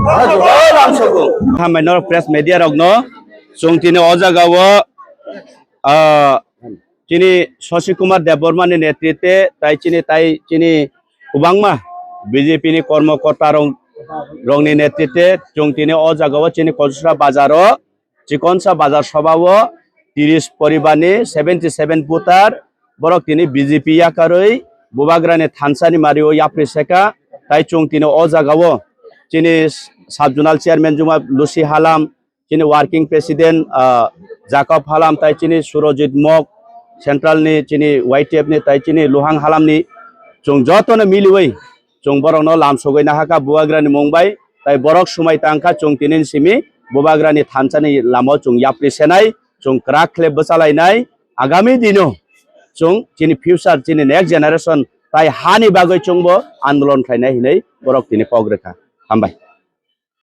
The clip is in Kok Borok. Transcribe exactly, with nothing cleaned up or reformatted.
Hambai norok press media rokno, chwng tini o jaga o, ah, chini Shashi Kumar Debbarma ni netritwe tai chini, tai chini kwbangma B J P ni kormo korta rok, rokni netritwe chwng tini o jaga o chini Kosra bazar o Chikonsa bazar sobha o tiris poribar ni seventy seven voter borok tini B J P yakarwi Bubagra ni thansa ni mari o yapri seka, tai chwng tini o jaga o chini sub zonal chairman Juma Lucy Halam, chini working president, ah, Jacob Halam, tai chini Surojit Mok, central ni chini Y T F ni, tai chini Luhang Halam ni chwng joto no miliwi chwng borok no lam sogwi nahaka Bubagra ni mung bai, tai borok swmai tangkha chwng tini ni simi Bubagra ni thansa ni lama o chwng yapri senai, chwng kwrak khle bwchalainai, agami dino chwng chini future, chini next generation tai hani bagwi chwngbo andolon khlainai hinwi borok tini kok rwkha. Hambai.